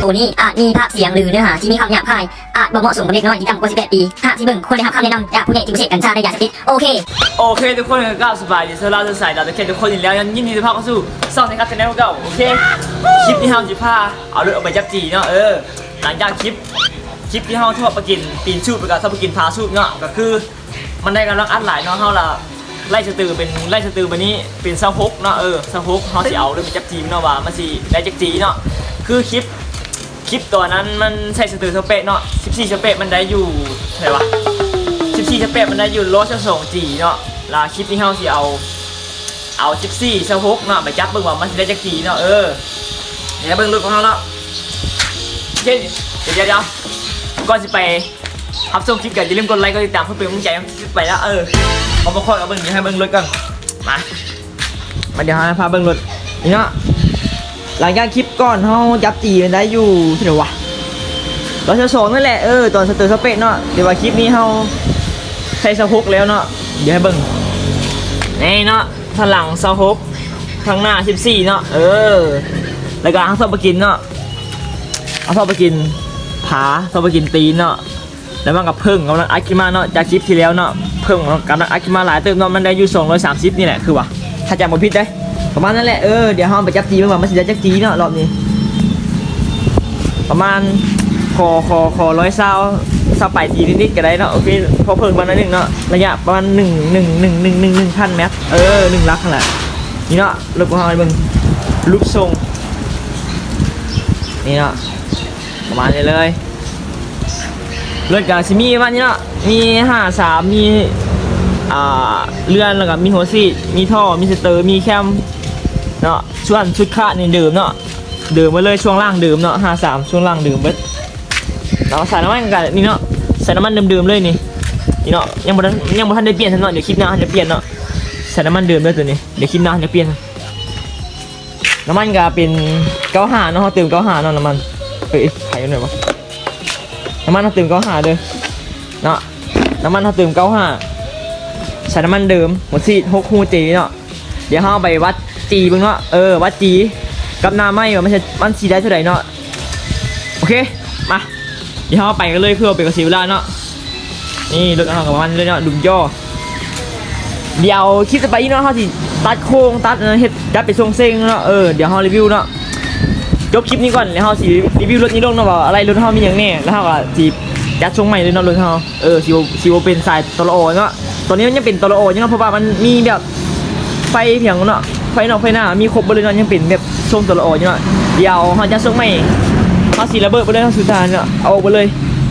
ໂຕນີ້ອາດມີພາບສຽງ ຫຼື ເນື້ອຫາທີ່ມີຄຳຫຍາບຄາຍ, ອາດບໍ່ເໝາະສົມກັບເດັກນ້ອຍທີ່ຕ່ຳກວ່າສິບແປດປີ. ຫາກຊິເບິ່ງ ຄວນໄດ້ຮັບຄຳແນະນຳຈາກຜູ້ໃຫຍ່ທີ່ບໍ່ເສບກັນຊາ ແລະ ຢາເສບຕິດ. ໂອເຄ ໂອເຄ ທຸກຄົນ ກໍສະບາຍດີ ເຊີນລາວເຊີນສາຍ ດາວຕະເຄນ ທຸກຄົນອີກແລ້ວ. ຍິນດີຕ້ອນຮັບເຂົ້າສູ່ຊ່ອງ Tech Cup Channel ຄືເກົ່າ. ໂອເຄ ຄລິບນີ້ເຮົາຊິພາເອົາລົດອອກໄປຈັບຈີ່ເນາະ. ເອີ ຫຼັງຈາກຄລິບ ຄລິບທີ່ເຮົາທອດປາກິນຕີນສູບ ແລ້ວກໍທອດປາກິນຜາສູບເນາະ ກໍຄື ມັນໄດ້ກຳລັງອັດຫຼາຍເນາະ. ເຮົາລະໄລ່ສະເຕີເປັນ ໄລ່ສະເຕີບາດນີ້ເປັນຊາວຫົກເນາະ. ເອີ ຊາວຫົກ ເຮົາຊິເອົາລົດໄປຈັບຈີ່ເນາະ ວ່າມັນຊິໄດ້ຈັກຈີ່ເນາະ. ຄືຄລິບ ຄລິບຕອນນັ້ນມັນໃສ່ສະເຕີຊາວແປດເນາະ, ສິບສີ່ ຊາວແປດ ມັນໄດ້ຢູ່ເທົ່າໃດວະ? ສິບສີ່ ຊາວແປດ ມັນໄດ້ຢູ່ຮ້ອຍຊາວສອງຈີ່ເນາະ. ລະຄລິບນີ້ເຮົາຊິເອົາ ເອົາສິບສີ່ ຊາວຫົກເນາະ ໄປຈັບເບິ່ງວ່າມັນຊິໄດ້ຈັກຈີ່ເນາະ. ເອີ ດຽວເບິ່ງລົດຂອງເຮົາເນາະ. ໂອເຄ ດຽວ ດຽວ ກ່ອນຊິໄປຮັບຊົມຄລິບ ກໍຢ່າລືມກົດໄລ ກົດຕິດຕາມ ເພື່ອເປັນກຳລັງໃຈໃຫ້ຄລິບໄປແລ້ວ. ເອີ ເອົາມາຄ່ອຍເອົາເບິ່ງ ດຽວໃຫ້ເບິ່ງລົດກ່ອນ. ມາ ມາ ດຽວເຮົາພາເບິ່ງລົດນີ້ເນາະ. ຫຼັງຈາກຄລິບກ່ອນເຮົາຈັບຈີ່ມັນໄດ້ຢູ່ເທົ່າໃດວະ? ຮ້ອຍຊາວສອງນັ້ນແຫຼະ. ເອີ ຕອນສະເຕີຊາວແປດເນາະ. ແຕ່ວ່າຄລິບນີ້ເຮົາໃສ່ຊາວຫົກແລ້ວເນາະ. ດຽວໃຫ້ເບິ່ງ ນີ້ເນາະ. ທາງຫຼັງຊາວຫົກ ທາງໜ້າສິບສີ່ເນາະ. ເອີ ແລ້ວກໍທາງຊອກປະກິນເນາະ, ເອົາຊອກປະກິນຜາ ຊອກປະກິນຕີນເນາະ. ແລ້ວມັນກໍເພີ່ມກຳລັງອັດຂຶ້ນມາເນາະ ຈາກຄລິບທີ່ແລ້ວເນາະ. ເພີ່ມກຳລັງອັດຂຶ້ນມາຫຼາຍເຕີບເນາະ, ມັນໄດ້ຢູ່ສອງຮ້ອຍສາມສິບນີ້ແຫຼະ ຄືວ່າ ຖ້າຈຳບໍ່ຜິດເດ້ ປະມານນັ້ນແຫຼະ. ເອີ ດຽວເຮົາໄປຈັບຈີ່ເບິ່ງວ່າມັນຊິໄດ້ຈັກຈີ່ເນາະ ລອບນີ້. ປະມານ ຂໍ ຂໍ ຂໍຮ້ອຍຊາວ ຊາວປາຍຈີ່ນິດໆກໍໄດ້ເນາະ. ໂອເຄ ພໍເພີ່ມມາໜ້ອຍໜຶ່ງເນາະ, ໄລຍະປະມານໜຶ່ງ ໜຶ່ງ ໜຶ່ງ ໜຶ່ງ ໜຶ່ງ ໜຶ່ງພັນແມັດ. ເອີ ໜຶ່ງຫຼັກຫັ້ນແຫຼະ. ນີ້ເນາະ ລົດຂອງເຮົາໃຫ້ເບິ່ງ ລຸກຊົງ ນີ້ເນາະ ປະມານນີ້ເລີຍ. ລົດກໍຊິມີປະມານນີ້ເນາະ, ມີຫ້າສາມ ມີ ອ່າ ເລື່ອນ ແລ້ວກໍມີຫົວສີດ ມີທໍ່ ມີສະເຕີ ມີແຄມເນາະ. ສ່ວນຊຸດຄາດນີ້ເດີມເນາະ ເດີມໝົດເລີຍ, ຊ່ວງລ່າງເດີມເນາະ ຫ້າສາມ ຊ່ວງລ່າງເດີມເບິດເນາະ. ສາຍນ້ຳມັນກໍນີ້ເນາະ, ສາຍນ້ຳມັນເດີມໆເລີຍນີ້ ນີ້ເນາະ. ຍັງບໍ່ທັນ ຍັງບໍ່ທັນໄດ້ປ່ຽນຊ້ຳເນາະ, ດຽວຄລິບໜ້າເຮົາຈະປ່ຽນເນາະ. ສາຍນ້ຳມັນເດີມເລີຍຕົວນີ້, ດຽວຄລິບໜ້າເຮົາຈະປ່ຽນ. ນ້ຳມັນກໍເປັນເກົ້າຫ້າເນາະ, ເຮົາເຕີມເກົ້າຫ້າເນາະ ນ້ຳມັນ. ເອີຍ ໄຂຢູ່ໃນວະ? ນ້ຳມັນເຮົາເຕີມເກົ້າຫ້າເດີເນາະ, ນ້ຳມັນເຮົາເຕີມເກົ້າຫ້າ. ສາຍນ້ຳມັນເດີມ ຫົວສີດ ຫົກຮູ J ເນາະ. ດຽວເຮົາໄປວັດຈີ່ເບິ່ງເນາະ, ເອີ ວັດຈີ່ກັບໜ້າໄມ້ວ່າມັນຊິ ມັນຊິໄດ້ເທົ່າໃດເນາະ. ໂອເຄ ມາ ດຽວເຮົາໄປກັນເລີຍ ເພື່ອບໍ່ເປັນການເສຍເວລາເນາະ. ນີ້ລົດເຮົາກໍປະມານນີ້ເລີຍເນາະ ດຸມຈໍ. ດຽວຄລິບຕໍ່ໄປນີ້ເນາະ ເຮົາຊິຕັດໂຄ້ງ ຕັດອັນນັ້ນ ເຮັດ ດັດໄປຊ່ວງເສັງເນາະ. ເອີ ດຽວເຮົາຣີວິວເນາະ, ຈົບຄລິບນີ້ກ່ອນ ແລ້ວເຮົາຊິຣີວິວລົດນີ້ລົງເນາະ ວ່າອາໄຫຼ່ລົດເຮົາມີຫຍັງແດ່, ແລ້ວເຮົາກໍຊິຈັດຊົງໃໝ່ເລີຍເນາະ ລົດເຮົາ. ເອີ ຊິບໍ່ ຊິບໍ່ເປັນສາຍ ຕລອ ເນາະ. ຕອນນີ້ມັນຍັງເປັນ ຕລອ ຢູ່ເນາະ ເພາະວ່າມັນມີແບບ ໄຟພຽງເນາະ, ໄຟນອກໄຟໃນມີຄົບເບິດເລີຍເນາະ, ຍັງເປັນແບບຊົງ ຕລອ ຢູ່ເນາະ. ດຽວເຮົາຈະຊົງໃໝ່ ເຮົາຊິລະເບີດໄປເລີຍເນາະ ສຸດທ້າຍເນາະ, ເອົາອອກໄປເລີຍ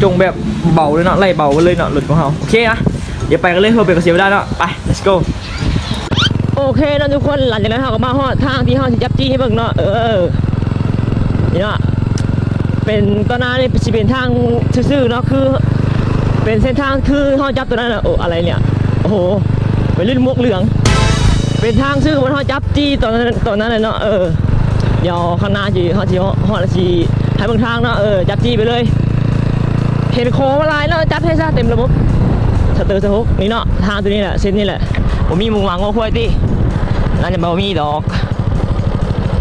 ຈົ່ງແບບເບົາເລີຍເນາະ, ໄລ່ເບົາໄປເລີຍເນາະ ລົດຂອງເຮົາ. ໂອເຄນະ, ດຽວໄປກັນເລີຍ ເພື່ອເປັນການເສຍເວລາເນາະ, ໄປ let's go. ໂອເຄເນາະທຸກຄົນ, ຫຼັງຈາກນັ້ນເຮົາກໍມາຮອດທາງທີ່ເຮົາຊິຈັບຈີ່ໃຫ້ເບິ່ງເນາະ. ເອີ ນີ້ເນາະ ເປັນ ຕອນໜ້ານີ້ຊິເປັນທາງຊື່ໆເນາະ, ຄືເປັນເສັ້ນທາງຄືເຮົາຈັບຕອນນັ້ນນະ. ໂອ້ ອາໄລເນຍ, ໂອ້ໂຫ ໄວລຸ້ນໝວກເຫຼືອງ. ເປັນທາງຊື່ບ່ອນເຮົາຈັບຈີ່ຕອນນັ້ນ ຕອນນັ້ນແຫຼະເນາະ. ເອີ ດຽວຂ້າງໜ້າຊິ ເຮົາຊິຮອດ ຊິໃຫ້ເບິ່ງທາງເນາະ. ເອີ ຈັບຈີ່ໄປເລີຍ, ເຫັນຂໍມາຫຼາຍເນາະ, ຈັດໃຫ້ຊະເຕັມລະບົບ. ສະເຕີ ຊາວຫົກ ນີ້ເນາະ, ທາງຕົວນີ້ແຫຼະ ເສັ້ນນີ້ແຫຼະ. ບໍ່ມີໝູໝາງົວຄວາຍຕິ? ໜ້າຈະບໍ່ມີດອກ.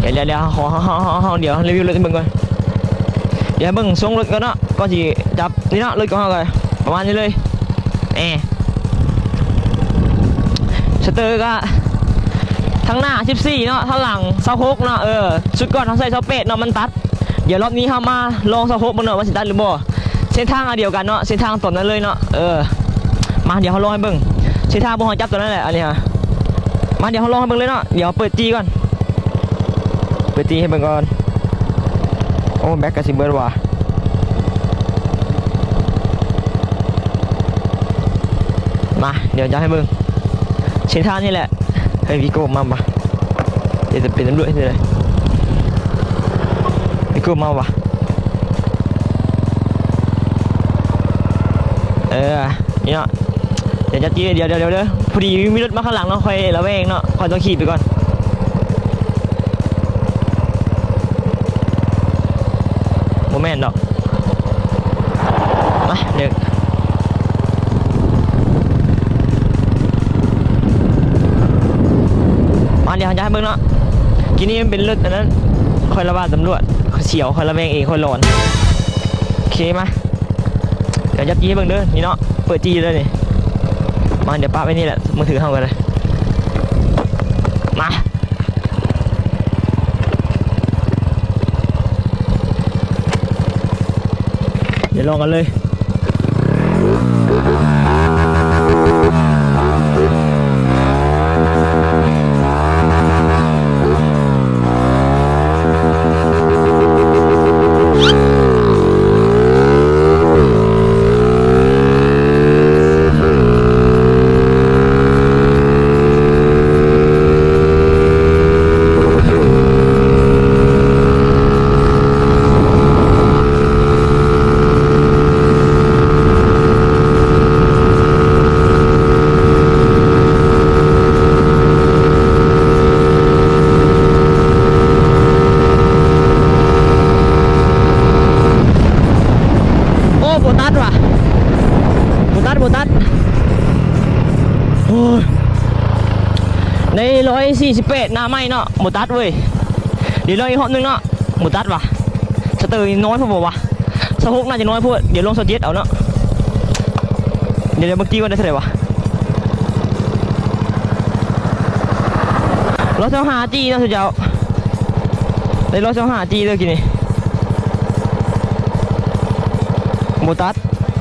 ດຽວ ດຽວ ດຽວ ເຮົາ ເຮົາ ເຮົາ ເຮົາ ດຽວຣີວິວລົດໃຫ້ເບິ່ງກ່ອນ. ດຽວໃຫ້ເບິ່ງຊົງລົດກ່ອນເນາະ, ກ່ອນຊິຈັບ. ນີ້ເນາະ, ລົດຂອງເຮົາກໍປະມານນີ້ເລີຍ. ແອ ສະເຕີກໍທາງໜ້າສິບສີ່ເນາະ, ທາງຫຼັງຊາວຫົກເນາະ. ເອີ ຊຸດກ່ອນເຮົາໃສ່ຊາວແປດເນາະ, ມັນຕັດ. ດຽວລອບນີ້ເຮົາມາລອງຊາວຫົກເບິ່ງເນາະ ວ່າຊິຕັດຫຼືບໍ່. ເສັ້ນທາງອັນດຽວກັນເນາະ, ເສັ້ນທາງຕອນນັ້ນເລີຍເນາະ. ເອີ ມາ ດຽວເຮົາລອງໃຫ້ເບິ່ງ ເສັ້ນທາງພວກເຮົາຈັບຕອນນັ້ນແຫຼະ. ອັນນີ້ຮະ ມາ ດຽວເຮົາລອງໃຫ້ເບິ່ງເລີຍເນາະ. ດຽວເປີດຈີ່ກ່ອນ, ເປີດຈີ່ໃຫ້ເບິ່ງກ່ອນ. ໂອ້ ແບັດກໍຊິເບິດວ່າ. ມາ ດຽວຈະໃຫ້ເບິ່ງເສັ້ນທາງນີ້ແຫຼະ. ເຮີ້ຍ ວີໂກ້ມາບໍ່ວະ? ເປັນຕຳຫຼວດເຮັດຈັ່ງໃດ? ໄປກູ້ມາວະ? ເອີ ນີ້ເນາະ ດຽວຈັດຈີ່ ດຽວ ດຽວ ດຽວ ພໍດີມີລົດມາຂ້າງຫຼັງເນາະ ຂ້ອຍລະແວງເນາະ ຂ້ອຍຕ້ອງຂີ່ໄປກ່ອນ. ບໍ່ແມ່ນດອກ. ມາ ເດີ ມາ ດຽວຈະໃຫ້ເບິ່ງເນາະ. ກີ້ນີ້ມັນເປັນລົດອັນນັ້ນ ຂ້ອຍລະຫວາດຕຳຫຼວດ ຂ້ອຍສຽວ ຂ້ອຍລະແວງເອງ ຂ້ອຍຫຼອນ. ໂອເຄ ມາ ດຽວຈັບຈີ້ໃຫ້ເບິ່ງເດີ ນີ້ເນາະ ເປີດຈີ້ເລີຍນີ້. ມາ ດຽວປະໄວ້ນີ້ແຫຼະ ມືຖືເຮົາກໍໄດ້. ມາ ດຽວລອງກັນເລີຍ. ໂອ້ ບໍ່ຕັດຫວາ ບໍ່ຕັດ ບໍ່ຕັດ. ໂອ້ຍ ໄດ້ຮ້ອຍສີ່ສິບແປດ ໜ້າໃໝ່ເນາະ ບໍ່ຕັດເວີຍ. ດຽວລອງອີກຮອບໜຶ່ງເນາະ. ບໍ່ຕັດຫວາ ສະເຕີນີ້ນ້ອຍໂພດບໍ່ຫວາ ຊາວຫົກໜ້າຈະນ້ອຍໂພດ. ດຽວລອງຊາວເຈັດເອົາເນາະ. ດຽວ ດຽວເບິ່ງຈີ້ກ່ອນ ໄດ້ເທົ່າໃດຫວາ. ຮ້ອຍຊາວຫ້າຈີ້ເນາະ ສຸເຈົ້າ ໄດ້ຮ້ອຍຊາວຫ້າຈີ້ເດີກີ້ນີ້. ບໍ່ຕັດ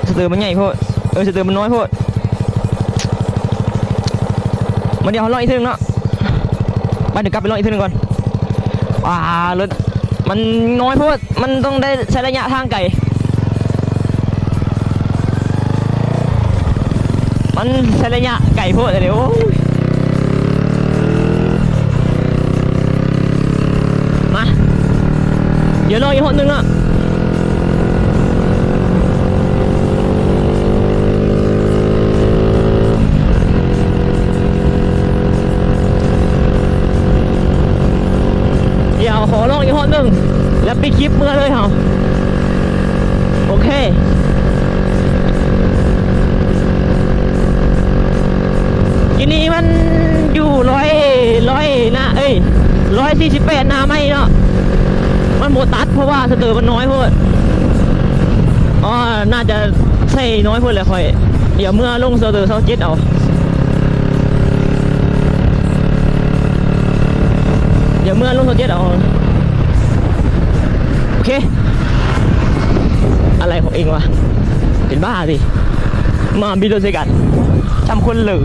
ສະເຕີມັນໃຫຍ່ໂພດ ເອີ ສະເຕີມັນນ້ອຍໂພດ. ມາ ດຽວເຮົາລອງອີກເທື່ອໜຶ່ງເນາະ. ມາ ດຽວກັບໄປລອງອີກເທື່ອໜຶ່ງກ່ອນ. ອ່າ ລົດມັນນ້ອຍໂພດ ມັນຕ້ອງໄດ້ໃຊ້ໄລຍະທາງໄກ ມັນໃຊ້ໄລຍະໄກໂພດເດ. ໂອ້ຍ ມາ ດຽວລອງອີກຮອບໜຶ່ງເນາະ. ດຽວຂໍລອງອີກຮອບໜຶ່ງ ແລ້ວປິດຄລິບເມືອເລີຍເຮົາ. ໂອເຄ ທີນີ້ມັນຢູ່ຮ້ອຍ ຮ້ອຍນະ ເອີຍ ຮ້ອຍສີ່ສິບແປດໜ້າໄມ້ເນາະ ມັນບໍ່ຕັດ ເພາະວ່າສະເຕີມັນນ້ອຍໂພດ. ອໍ ໜ້າຈະໃສ່ນ້ອຍໂພດແຫຼະຂ້ອຍ. ດຽວເມືອລົງສະເຕີຊາວເຈັດເອົາ ດຽວເມືອລົງຊາວເຈັດເອົາ. ໂອເຄ ອະໄລຂອງເອງວະ ເປັນບ້າຕິ ມາບິດລົດໃສ່ກັນ ຊ້ຳຄົນເລີຍ.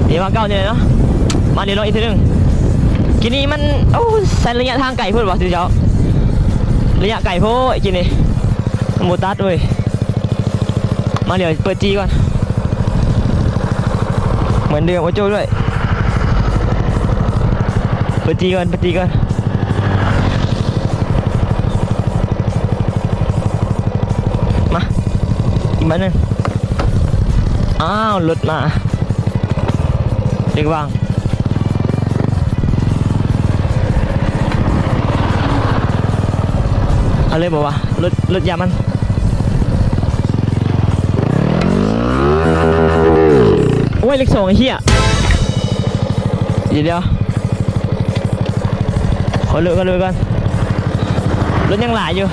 ດຽວວ່າເກົ່ານີ້ແຫຼະເນາະ ມາ ດຽວລອງອີກເທື່ອໜຶ່ງ. ກີ້ນີ້ມັນ ໂອ້ ໃຊ້ໄລຍະທາງໄກໂພດຫວາ ຊື່ເຈົ້າ ໄລຍະໄກໂພດ ກີ້ນີ້ ມັນບໍ່ຕັດເວີຍ. ມາ ດຽວເປີດຈີ່ກ່ອນ ເໝືອນເດີມ ໂອໂຈ້ດ້ວຍ. ເປີດຈີ່ກ່ອນ ເປີດຈີ່ກ່ອນ ມາ ອີກບາດໜຶ່ງ. ອ້າວ ລົດມາ ເດັກວ່າງ ເອົາເລີຍບໍ່ວະ ລົດ ລົດຢາມມັນ. ໂອ້ຍ ເລກສອງ ໄອ້ເຫ້ຍ ດຽວໆ ຂໍເລີກ ຂໍເລີກກ່ອນ ລົດຍັງຫຼາຍຢູ່.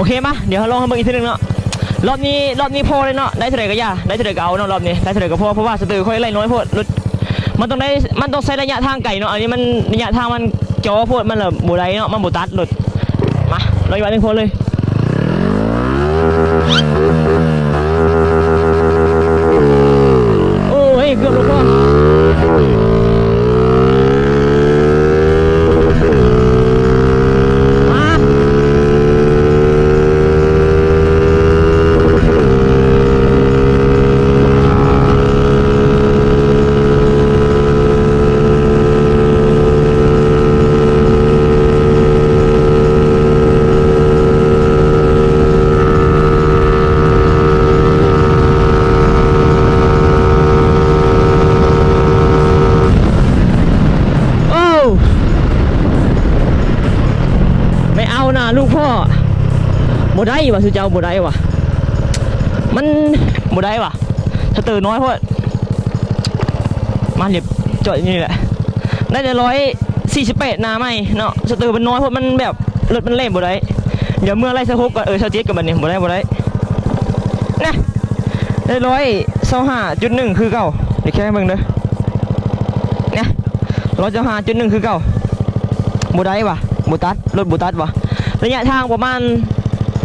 ເຄ ມາ ດຽວເຮົາລອງເບິ່ງອີກເທື່ອໜຶ່ງເນາະ. ລອບນີ້ ລອບນີ້ພໍເລີຍເນາະ, ໄດ້ເທົ່າໃດກໍຢ່າ ໄດ້ເທົ່າໃດກໍເອົາເນາະ. ລອບນີ້ໄດ້ເທົ່າໃດກໍພໍ ເພາະວ່າສະເຕີຂ້ອຍໄລ່ນ້ອຍໂພດ. ລົດ ມັນຕ້ອງໄດ້ ມັນຕ້ອງໃຊ້ໄລຍະທາງໄກເນາະ, ອັນນີ້ມັນໄລຍະທາງມັນຈໍໂພດ ມັນລະບໍ່ໄດ້ເນາະ, ມັນບໍ່ຕັດ. ລົດ ມາ ລອງອີກບາດໜຶ່ງພໍເລີຍ. ໂອ້ຍ ເກືອບລົງກ່ອນ. ໂອ້ ໄມ່ເອົານະລູກພໍ່. ບໍ່ໄດ້ວ່າ ສູ່ເຈົ້າ ບໍ່ໄດ້ວ່າ ມັນບໍ່ໄດ້ວ່າ ສະເຕີນ້ອຍໂພດ. ມາ ລຽບຈອດຢູ່ນີ້ແຫຼະ. ໄດ້ແຕ່ຮ້ອຍສີ່ສິບແປດ ໜ້າໃໝ່ເນາະ, ສະເຕີມັນນ້ອຍໂພດ ມັນແບບລົດມັນແລ່ນບໍ່ໄດ້. ດຽວເມືອໄລ່ຊາວຫົກກ່ອນ ເອີ ຊາວເຈັດກ່ອນ ບາດນີ້ບໍ່ໄດ້ ບໍ່ໄດ້. ນະ ໄດ້ຮ້ອຍຊາວຫ້າຈຸດໜຶ່ງຄືເກົ່າ. ດຽວແຂ່ງໃຫ້ເບິ່ງເດີ. ນະ ຮ້ອຍຊາວຫ້າຈຸດໜຶ່ງຄືເກົ່າ. ບໍ່ໄດ້ວ່າ ບໍ່ຕັດ ລົດບໍ່ຕັດວ່າ. ໄລຍະທາງປະມານ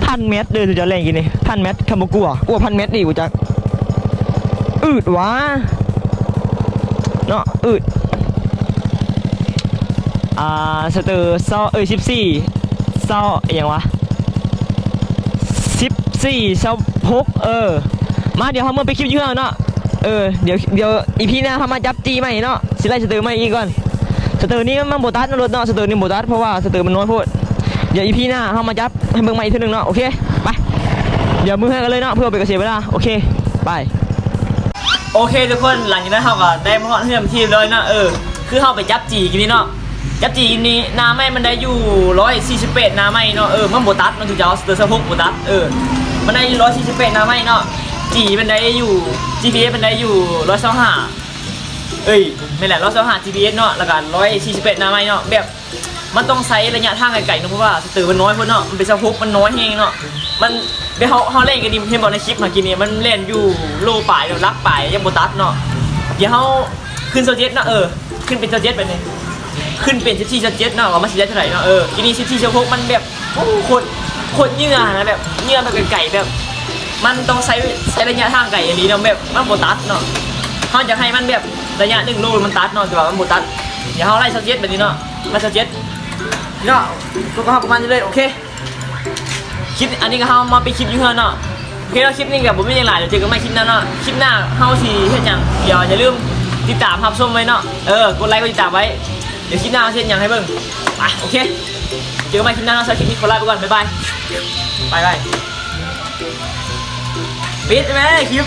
ພັນແມັດເດີ ຈະແລ່ນກີ້ນີ້ ພັນແມັດ. ຄັນບໍ່ກົວ ກົວພັນແມັດອີກບໍ່ຈັກ. ອືດຫວາເນາະ ອືດ. ອ່າ ສະເຕີຊາວ ເອີຍ ສິບສີ່ ຊາວ ອີຫຍັງຫວາ ສິບສີ່ ຊາວຫົກ. ເອີ ມາ ດຽວເຮົາເມືອປິດຄລິບຢູ່ເຮືອນເນາະ. ເອີ ດຽວ ດຽວອີພີໜ້າເຮົາມາຈັບຈີ່ໃໝ່ເນາະ, ຊິໄລ່ສະເຕີໃໝ່ອີກກ່ອນ. ສະເຕີນີ້ມັນບໍ່ຕັດເນາະ ລົດເນາະ, ສະເຕີນີ້ບໍ່ຕັດ ເພາະວ່າສະເຕີມັນນ້ອຍໂພດ. ດຽວອີພີໜ້າເຮົາມາຈັບໃຫ້ເບິ່ງໃໝ່ອີກເທື່ອໜຶ່ງເນາະ. ໂອເຄ ໄປ ດຽວເມືອເຮືອນກັນເລີຍເນາະ ເພື່ອບໍ່ເປັນການເສຍເວລາ. ໂອເຄ ໄປ. ໂອເຄທຸກຄົນ ຫຼັງຈາກນັ້ນເຮົາກໍໄດ້ມາຮອດເຮືອນເປັນທີ່ຮຽບຮ້ອຍເນາະ. ເອີ ຄືເຮົາໄປຈັບຈີ່ກີ້ນີ້ເນາະ, ຈັບຈີ່ນີ້ໜ້າໄມ້ມັນໄດ້ຢູ່ຮ້ອຍສີ່ສິບແປດໜ້າໄມ້ເນາະ. ເອີ ມັນບໍ່ຕັດເນາະ ທຸກເຈົ້າ ສະເຕີຊາວຫົກບໍ່ຕັດ. ເອີ ມັນໄດ້ຢູ່ຮ້ອຍສີ່ສິບແປດໜ້າໄມ້ເນາະ, ຈີ່ມັນໄດ້ຢູ່ ຈີພີເອັສມັນໄດ້ຢູ່ຮ້ອຍຊາວຫ້າ ເອີຍ ແມ່ນແຫຼະ ຮ້ອຍຊາວຫ້າ ຈີພີເອັສເນາະ ແລ້ວກໍຮ້ອຍສີ່ສິບແປດໜ້າໄມ້ເນາະ. ແບບ ມັນຕ້ອງໃຊ້ໄລຍະທາງໄກໆເນາະ ເພາະວ່າສະເຕີມັນນ້ອຍໂພດເນາະ, ມັນເປັນຊາວຫົກ ມັນນ້ອຍແຮງເນາະ. ມັນ ແບບເຮົາ ເຮົາແລ່ນກັນນີ້ ເຫັນບໍ່ໃນຄລິບເມື່ອກີ້ນີ້ ມັນແລ່ນຢູ່ໂລປາຍ ຫຼັກປາຍ ຍັງບໍ່ຕັດເນາະ. ດຽວເຮົາຂຶ້ນຊາວເຈັດເນາະ, ເອີ ຂຶ້ນເປັນຊາວເຈັດບາດນີ້ ຂຶ້ນເປັນສິບສີ່ ຊາວເຈັດເນາະ ວ່າມັນຊິໄດ້ເທົ່າໃດເນາະ. ເອີ ທີນີ້ສິບສີ່ ຊາວຫົກ ມັນແບບ ໂອ້ ໂຄດ ໂຄດເຫຍື່ອຫັ້ນນະ ແບບເຫຍື່ອແບບໄກໆ ແບບມັນຕ້ອງໃຊ້ ໃຊ້ໄລຍະທາງໄກອີ່ຫຼີເນາະ, ແບບມັນບໍ່ຕັດເນາະ. ເຮົາຢາກໃຫ້ມັນແບບໄລຍະໜຶ່ງໂລມັນຕັດເນາະ ແຕ່ວ່າມັນບໍ່ຕັດ. ດຽວເຮົາໄລ່ຊາວເຈັດບາດນີ້ເນາະ, ໄລ່ຊາວເຈັດເນາະ ກໍເຮົາປະມານນີ້ເລີຍ. ໂອເຄ ຄລິບອັນນີ້ກໍເຮົາມາປິດຄລິບຢູ່ເຮືອນເນາະ. ໂອເຄເນາະ ຄລິບນີ້ກໍບໍ່ມີຫຍັງຫຼາຍ, ດຽວເຈີກັນໃໝ່ຄລິບໜ້າເນາະ. ຄລິບໜ້າເຮົາຊິເຮັດຫຍັງ ດຽວຢ່າລືມຕິດຕາມຮັບຊົມໄວ້ເນາະ. ເອີ ກົດໄລກົດຕິດຕາມໄວ້. ດຽວຄລິບໜ້າເຮົາຊິເຮັດຫຍັງໃຫ້ເບິ່ງ. ໄປ ໂອເຄ ເຈີກັນໃໝ່ຄລິບໜ້າເນາະ. ສຳລັບຄລິບນີ້ຂໍລາໄປກ່ອນ ບາຍບາຍ ບາຍບາຍ. ປິດແມ່ຄລິບ.